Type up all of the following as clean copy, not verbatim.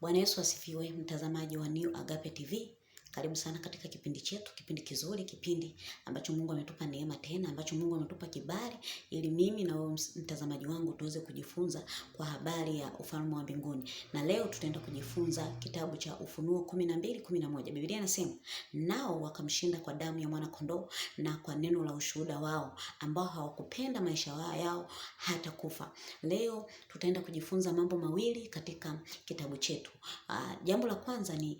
Bwana Yesu asifiwe, mtazamaji wa New Agape TV. Karibu sana katika kipindi chetu, kipindi kizuri, kipindi ambacho Mungu ametupa neema tena, ambacho Mungu ametupa kibali ili mimi na wewe mtazamaji wangu tuweze kujifunza kwa habari ya ufalme wa mbinguni. Na leo tutaenda kujifunza kitabu cha Ufunuo 12:11. Biblia inasema, nao wakamshinda kwa damu ya mwana kondoo na kwa neno la ushuhuda wao, ambao hawakupenda maisha yao hata kufa. Leo tutaenda kujifunza mambo mawili katika kitabu chetu. Jambo la kwanza ni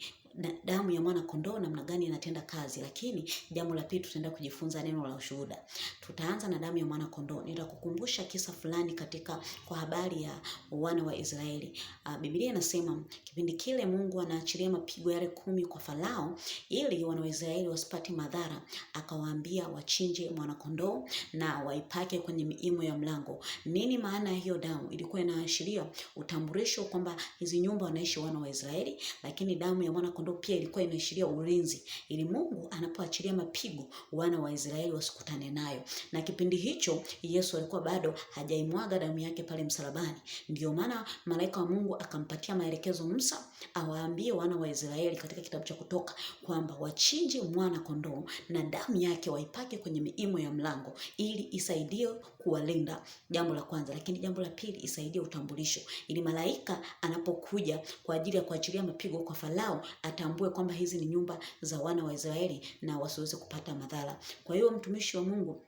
damu ya mwana kondoo namna gani inatenda kazi, lakini jambo la pili tutaenda kujifunza neno la ushuhuda. Tutaanza na damu ya mwana kondoo. Nitakukumbusha kisa fulani katika kwa habari ya wana wa Israeli. Biblia inasema kipindi kile Mungu anaachilia mapigo yale 10 kwa Farao ili wana wa Israeli wasipate madhara, akawaambia wachinje mwana kondoo na waipake kwenye miimo ya mlango. Nini maana ya hiyo damu? Ilikuwa inaashiria utambulisho kwamba hizi nyumba wanaishi wana wa Israeli, lakini damu ya mwana kondoo pia ilikuwa inaashiria ulinzi, ili Mungu anapoachilia mapigo wana wa Israeli wasikutane nayo. Na kipindi hicho Yesu alikuwa bado hajaimwaga damu yake pale msalabani. Ndio maana malaika wa Mungu akampatia maelekezo Musa awaambie wana wa Israeli katika kitabu cha Kutoka kwamba wachinje mwana kondoo na damu yake waipake kwenye miimo ya mlango ili isaidie kuwalinda. Jambo la kwanza, lakini jambo la pili isaidie utambulisho, ili malaika anapokuja kwa ajili ya kuachilia mapigo kwa Farao atambue kwamba hizi ni nyumba za wana wa Israeli na wasiweze kupata madhara. Kwa hiyo mtumishi wa Mungu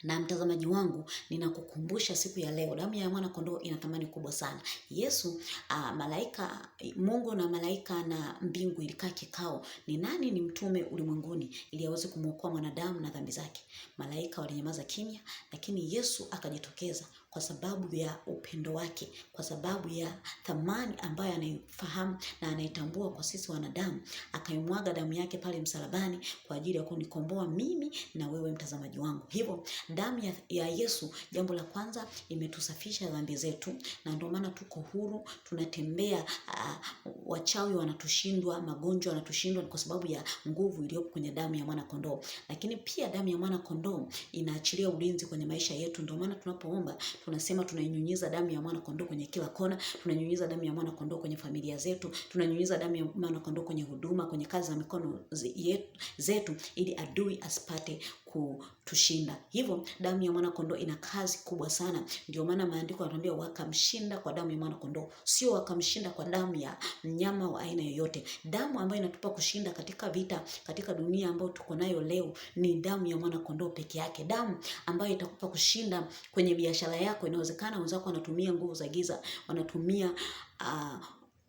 na mtazamaji wangu, ninakukumbusha siku ya leo, damu ya mwana kondoo ina thamani kubwa sana. Yesu, malaika, Mungu na malaika na mbingu ilikaa kikao, ni nani ni mtume ulimwenguni ili aweze kumuokoa mwanadamu na dhambi zake. Malaika walinyamaza kimya, lakini Yesu akajitokeza kwa sababu ya upendo wake, kwa sababu ya thamani ambayo anaifahamu na anaitambua kwa sisi wanadamu, akaimwaga damu yake pale msalabani kwa ajili ya kunikomboa mimi na wewe mtazamaji wangu. Hivyo damu ya Yesu, jambo la kwanza, imetusafisha dhambi zetu, na ndio maana tuko huru, tunatembea. Wachawi wanatushindwa, magonjwa yanatushindwa, kwa sababu ya nguvu iliyopo kwenye damu ya mwana kondoo. Lakini pia damu ya mwana kondoo inaachilia ulinzi kwenye maisha yetu. Ndio maana tunapoomba tunasema tunainyunyiza damu ya mwana kondoo kwenye kila kona, tunanyunyiza damu ya mwana kondoo kwenye familia zetu, tunanyunyiza damu ya mwana kondoo kwenye huduma, kwenye kazi za mikono zetu, ili adui asipate kutushinda. Hivyo damu ya mwana kondoo ina kazi kubwa sana. Ndio maana maandiko yanatuambia wakamshinda kwa damu ya mwana kondoo, sio wakamshinda kwa damu ya mnyama wa aina yoyote. Damu ambayo inatupa kushinda katika vita, katika dunia ambayo tuko nayo leo, ni damu ya mwana kondoo peke yake. Damu ambayo itakupa kushinda kwenye biashara yako. Inawezekana wenzako wanatumia nguvu za giza, wanatumia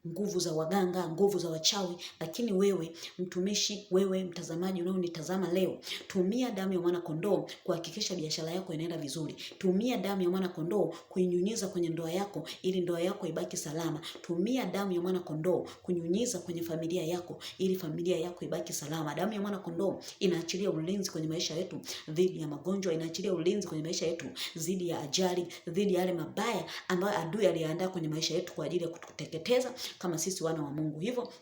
nguvu za waganga, nguvu za wachawi, lakini wewe mtumishi, wewe mtazamaji unaonitazama leo, tumia damu ya mwana kondoo kuhakikisha biashara yako inaenda vizuri. Tumia damu ya mwana kondoo kuinyunyiza kwenye ndoa yako ili ndoa yako ibaki salama. Tumia damu ya mwana kondoo kunyunyiza kwenye familia yako ili familia yako ibaki salama. Damu ya mwana kondoo inaachilia ulinzi kwenye maisha yetu dhidi ya magonjwa, inaachilia ulinzi kwenye maisha yetu dhidi ya ajali, dhidi ya yale mabaya ambayo adui aliandaa kwenye maisha yetu kwa ajili ya kututeketeza kama sisi wana wa Mungu. Hivyo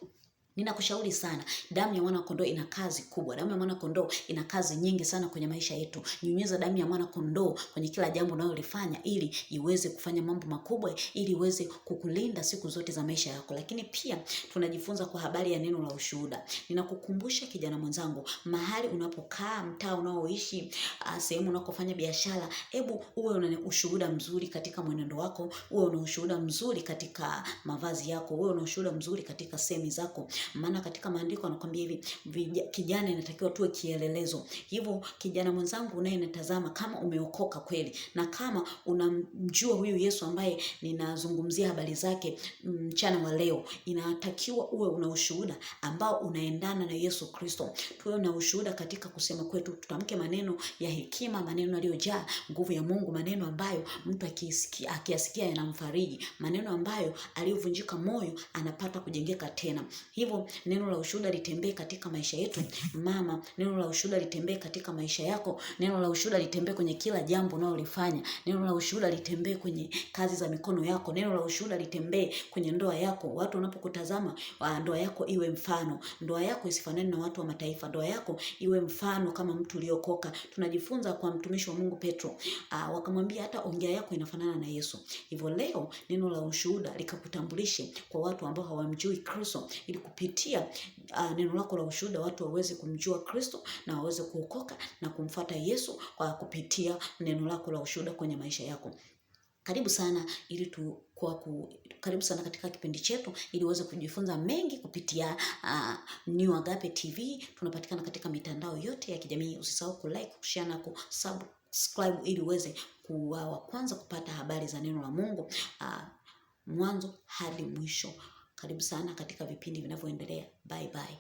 ninakushauri sana, damu ya mwana kondoo ina kazi kubwa. Damu ya mwana kondoo ina kazi nyingi sana kwenye maisha yetu. Nyunyiza damu ya mwana kondoo kwenye kila jambo unalolifanya ili iweze kufanya mambo makubwa, ili iweze kukulinda siku zote za maisha yako. Lakini pia tunajifunza kwa habari ya neno la ushuhuda. Ninakukumbusha kijana mwenzangu, mahali unapokaa, mtaa unaoishi, sehemu unakofanya biashara, hebu uwe una ushuhuda mzuri katika mwenendo wako, uwe una ushuhuda mzuri katika mavazi yako, uwe una ushuhuda mzuri katika semi zako. Maana katika maandiko anakuambia hivi, kijana inatakiwa tuwe kielelezo. Hivyo kijana mwenzangu unayenitazama, kama umeokoka kweli na kama unamjua huyu Yesu ambaye ninazungumzia habari zake mchana wa leo, inatakiwa uwe una ushuhuda ambao unaendana na Yesu Kristo. Tuwe na ushuhuda katika kusema kwetu, tutamke maneno ya hekima, maneno yaliyojaa nguvu ya Mungu, maneno ambayo mtu akiyasikia yanamfariji, maneno ambayo aliyovunjika moyo anapata kujengeka tena. Hivyo Hivyo neno la ushuhuda litembee katika maisha yetu. Mama, neno la ushuhuda litembee katika maisha yako. Neno la ushuhuda litembee kwenye kila jambo unalolifanya. Neno la ushuhuda litembee kwenye kazi za mikono yako. Neno la ushuhuda litembee kwenye ndoa yako. Watu wanapokutazama, ndoa yako iwe mfano. Ndoa yako isifanane na watu wa mataifa. Ndoa yako iwe mfano kama mtu uliokoka. Tunajifunza kwa mtumishi wa Mungu Petro. Wakamwambia hata ongea yako inafanana na Yesu. Hivyo leo neno la ushuhuda likakutambulishe kwa watu ambao hawamjui Kristo, ili kupitia neno lako la ushuhuda watu waweze kumjua Kristo na waweze kuokoka na kumfuata Yesu kwa kupitia neno lako la ushuhuda kwenye maisha yako. Karibu sana ili tu kwa ku, karibu sana katika kipindi chetu ili uweze kujifunza mengi kupitia New Agape TV. Tunapatikana katika mitandao yote ya kijamii. Usisahau kulike, kushare na kusubscribe ili uweze kuwa wa kwanza kupata habari za neno la Mungu mwanzo hadi mwisho. Karibu sana katika vipindi vinavyoendelea. Bye bye.